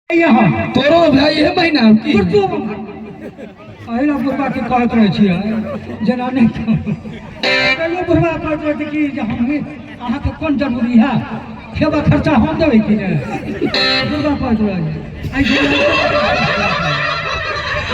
यहाँ तोरो भाई ये महीना हौ की अहिला बुढ़बा के कहैत रहै छियै जेना नहि कहियो बुढ़बा कहैत रहै छै कि जे हम अहाँके कोन जरूरी है खेबा खर्चा हम देबै कि नहि बुढ़बा कहैत रहै छै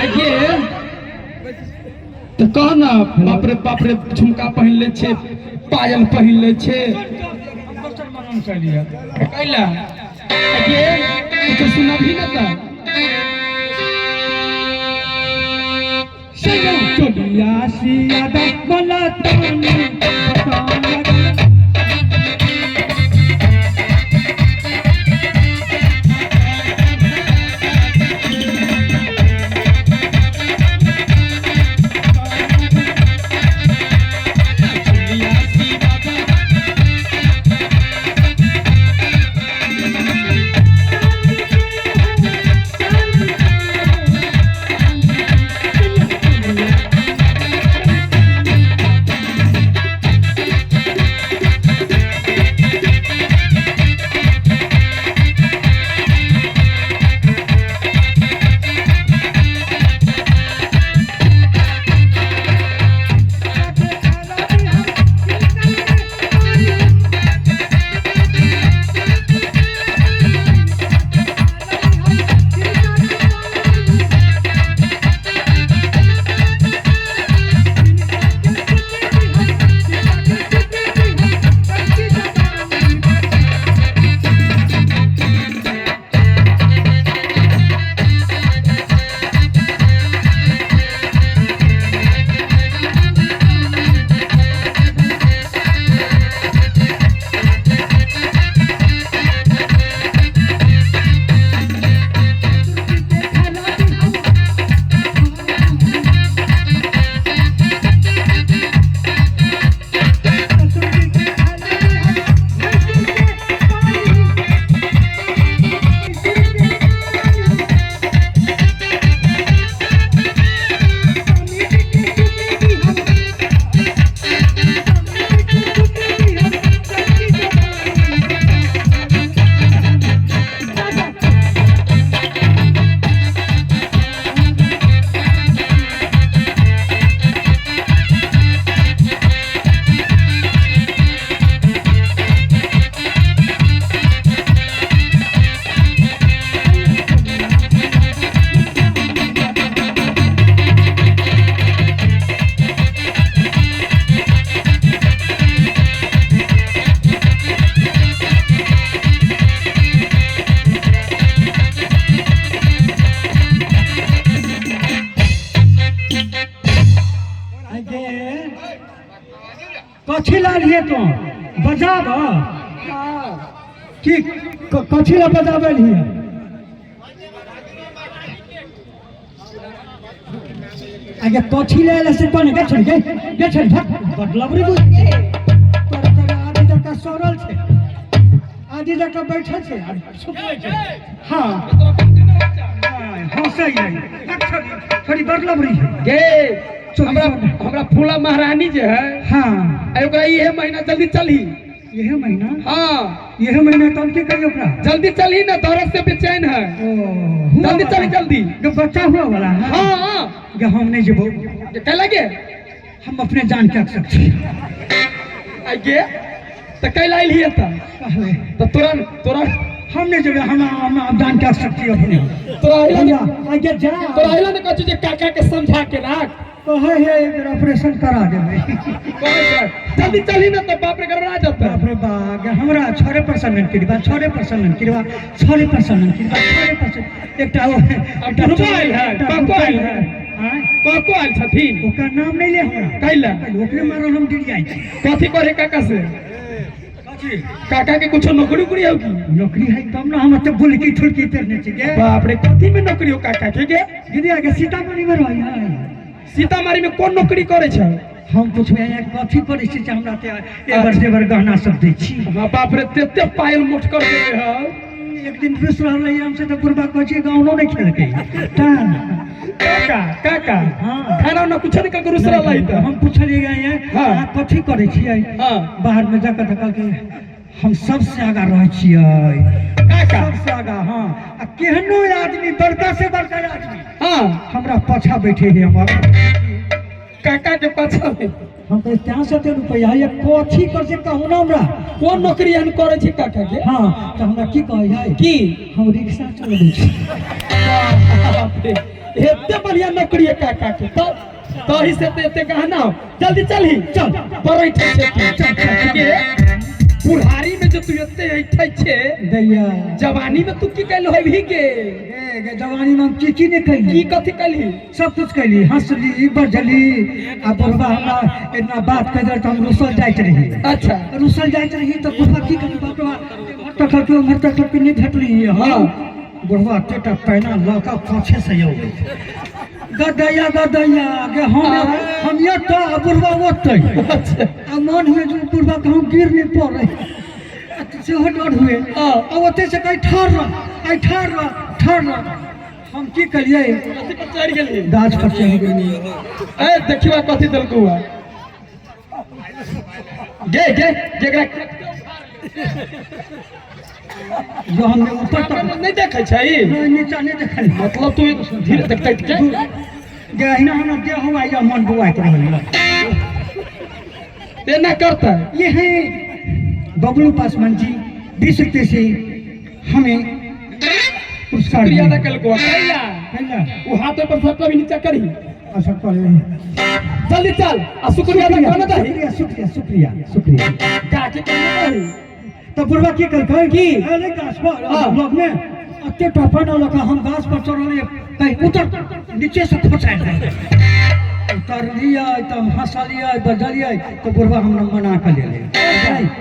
आइ गे तऽ कह ने बाप रे बाप रे झुमका पहिन ले छै पायल पहिन ले छै दोसर मनन कलियै कैला आइ गे कुछो सुनबही ने तऽ सैया चोलिया सिया दा मला तानी बताना कथी ला लिए तो बजाब की कथी ला बजाबै लिए आगे कथी ले आयल से कोन गे छोड़ गे गे छोड़ धक बदलबरी बुझ तोरा तोरा आदि जका सड़ल छै आदि जका बैठल छै आ सुतल छै हाँ हंसै है थोड़ी बदलबरी है गे हमरा हमरा फूला महारानी जे है हाँ आ ओकरा इहे महीना जल्दी चलही यह महीना हाँ यह महीना तब की करियो ओकरा जल्दी चलही ना दर्द से बेचैन है ओ जल्दी चली जल्दी जो बच्चा हुआ वाला है हाँ हाँ जो हम नहीं जबो क्या लगे हम अपने जान के अक्सर छी आगे तो कैला आइल हिए त कहले तो तोरा तोरा हम नहीं जबे हम जान के अक्सर छी अपने तोरा आइला भैया आगे जा तोरा आइला ने कहै जे काका के समझा के राख कहे है एक बेर ऑपरेशन करा देबै कहै छै, जल्दी चलही ना तो बाप रे गड़बड़ा जतै बाप रे बाप हमरा छरे पर सनन किरबा छरे पर सनन किरबा छरे पर सनन किरबा छरे पर सन- एकटा ओ एकटा बुढ़बो आयल है, एकटा काको आयल है। आँय? काको आयल छथिन ओकर नाम नहि ले हमरा कैला ओकरे मारल हम गिर जाइ छी कथी करे काका से काका के कुछो नौकरी उकरी हो की नौकरी है तब ना हम एते बुलकी ठुलकी पेरने छी गे बाप रे कथी में नौकरी हो काका के गे दीदी आगे सीतामढ़ी में रही है सीतामढ़ी में कोन नौकरी करे छै हम पुछबै यहाँ कथी करै छी जे हमरा ते एबर जेबर गहना सब दै छी हाँ बाप रे तेते पायल मोट कर देले है एक दिन रुस रहल रही हमसे तऽ बुढ़बा कहै छै गाउनो नहि खेलकै टान काका काका हाँ। खाना उना कुछ नहीं ककरो रुस रहल है हम पुछलियै यहाँ हाँ। अहाँ कथी करै छियै हाँ। बाहर में जाकर तऽ कहलकै हम सबसे आगा रहै छियै। काका। सबसे आगा, हाँ। आ केहनो आदमी, बड़का से बड़का आदमी, हाँ, हमरा पाछा बैठे है हमर। काका के पाछा में। हम कहै तें से ते रुपैआ ये कथी कर से कहू ना हमरा। कोन नौकरी एहन करै छै काका के? हाँ, तऽ हमरा की कहै है? की? हम रिक्शा चलबै छी। बाप रे, एते बढ़िया नौकरी है काका के, तब तही से तो एते गहना हो। जल्दी चलही, चल। बड़ ऐठै छै तू। चल, चल, चल। के बुढ़ारी में जो तू एते ऐठै छै, दैया। जवानी में तू की कैल होबही के? गे गे, जवानी में हम की की नहीं कैली? की कथी कैलही? सब कुछ कैली, हंसली बजली। आ बुढ़बा हमरा इतना बात कह दे तऽ हम रुसल जाइत रही। अच्छा। रुसल जाइत रही तऽ बुढ़बा की करी, बाप रे बाप, तकलकै उम्हर तकलकै, नहि भेटली। हाँ, बुढ़बा एतेटा पैना लऽ कऽ पाछे से अबै, गदैया गदैया गे, हम एतऽ आ बुढ़बा ओतै। अच्छा। आ मन हुए जे बुढ़बा कहूँ गिर नहि पड़ै, सेहो डर हुए। हाँ। आ ओतै से कहीं ठाढ़ रह, आइ ठाढ़ रह, ठाढ़ रह। हम की करियै? कथी पर चढ़ि गेलही? गाछ पर चढ़ि गेलियै। ए देखियो कथी देलकौ है गे गे, जेकरा जो हम ऊपर तक नहि देखै छै। नहि, नीचा नहि देखलियै। मतलब तू धीरे देखते के गे, अहिना हमरा देह हुआ या मन बुआइत रहल। तेना करता। ये है बबलू पासवान जी, 20 रुपये से हमें पुरस्कार शुक्रिया दिए। अदा कलको कैला? कैला? वो हाथ पर सबका भी नीचा करही। अच्छा, करे। जल्दी चल आ शुक्रिया अदा करना चाही। शुक्रिया, शुक्रिया, शुक्रिया, शुक्रिया। गाछी करना चाही। तऽ बुढ़वा की केलकै? की? एलै गाछ पर। हाँ। लग में एते टपन लऽ कऽ हम गाछ पर चढ़लियै, कहीं उतर, नीचे से खोचाइ उतरलियै तऽ हम हँसलियै बजलियै तऽ बुढ़वा हमरा मना कऽ लेलै।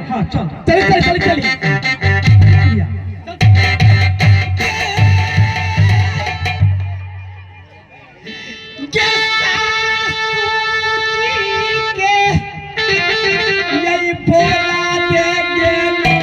हाँ, चल। चल चल चल चल। शुक्रिया। यही बोला दे गेलो।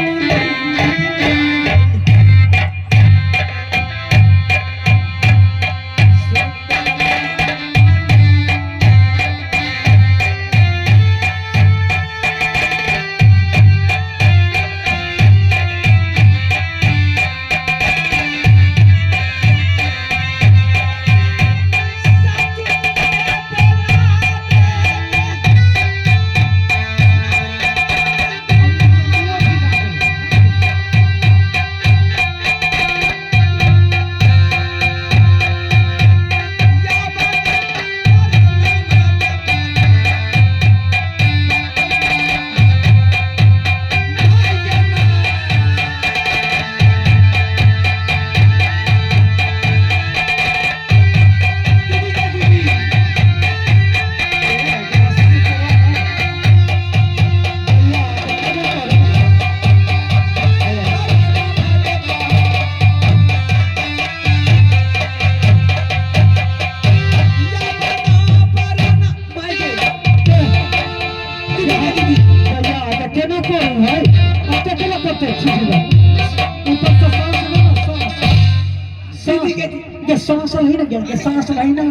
केना करू है अब, केना करते ऊपर से सांस लो ना, सांस सांस गे, सांस लही ना गे, सांस लही ना।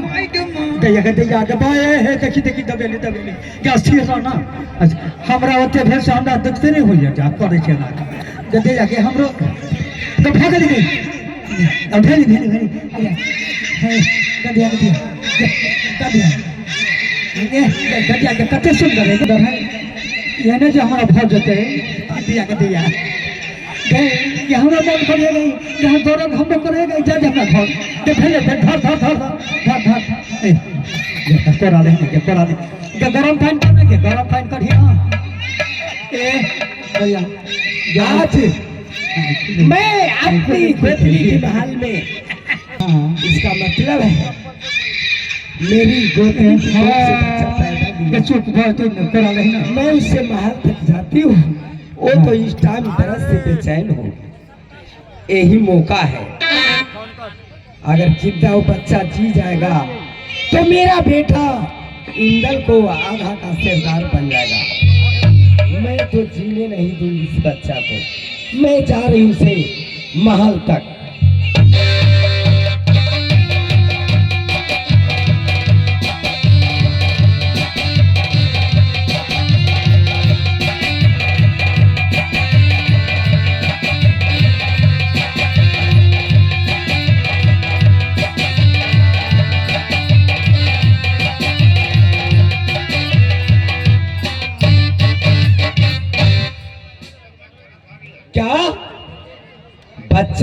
दैया गे, दैया गे, बाय हे, देखी देखी, दबेली दबेली गे, स्थिर रह ना। अच्छा, हमरा ओते भेल से हमरा देखते नहि होइए जा करै छै एना गे। दैया गे, हमरो तऽ भऽ गेली गे, अब भेली भेली भेली। हे गदिया गदिया गदिया गे, गदिया गे, कते सुन्दर है, सुन्दर है। एहने जे हमरा भऽ जेतै। गदिया गदिया गे, ये हमरा मन करे गई जहाँ दौड़न हमरो करे गई। जा जा हमरा घर के भेले, धर धर धर धर धर धर। ए गे, कोरा ले गे, कोरा ले गे, गरम पानि कर गे, गरम पानि करही ना। ए भैया। आज मैं अपनी गोतनी के महल में, इसका मतलब है मेरी गोतनी की कोख से बच्चा पैदा गे हुआ। चुप भऽ तू, कोरा ले ना। मैं उससे महल तक जाती हूँ, वो तो इस टाइम दर्द से बेचैन हो। यही मौका है, अगर जिंदा वो बच्चा जी जाएगा तो मेरा बेटा इंदल को आधा का सरदार बन जाएगा। मैं तो जीने नहीं दूंगी इस बच्चा को। मैं जा रही हूँ उसे महल तक।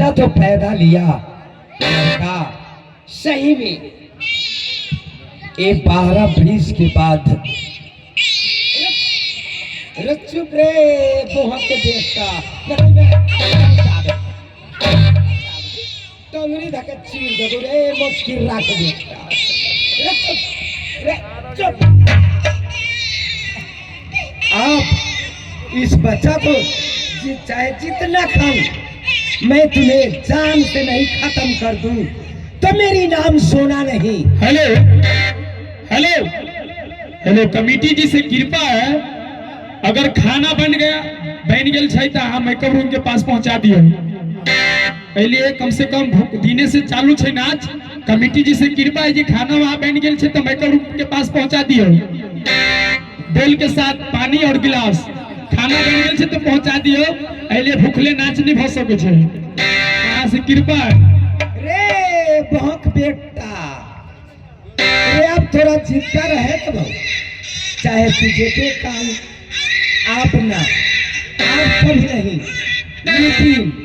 बच्चा तो पैदा लिया लड़का, सही में ये 12 ब्रिज के बाद। रे चुप रे बहुत के बेटा, टंगरी धके चीर देबो रे मुश्किल राख बेटा। रे चुप रे चुप। आप इस बच्चा को चाहे जितना खाऊं, मैं तुम्हें जान से नहीं खत्म कर दूं तो मेरी नाम सोना नहीं। हेलो हेलो हेलो, कमिटी जी से कृपा है, अगर खाना बन गया बन गेल छै तऽ अहाँ मेकअप रूम के पास पहुंचा दियौ। एहिलिए कम से कम दिने से चालू छै नाच। कमिटी जी से कृपा है जे खाना वहाँ बन गेल छै तऽ मेकअप रूम के पास पहुंचा दियौ, बेल के साथ पानी और गिलास। खाना बन गेल छै तऽ पहुंचा दियौ। एहिलिए भूखले नाच नहीं भऽ सकै छै। अहाँ से कृपा है। रे बहक बेटा रे, अब थोड़ा जिद्दा रहे तो भाऊ, चाहे तुझे के काम आप ना आप कभी नहीं, लेकिन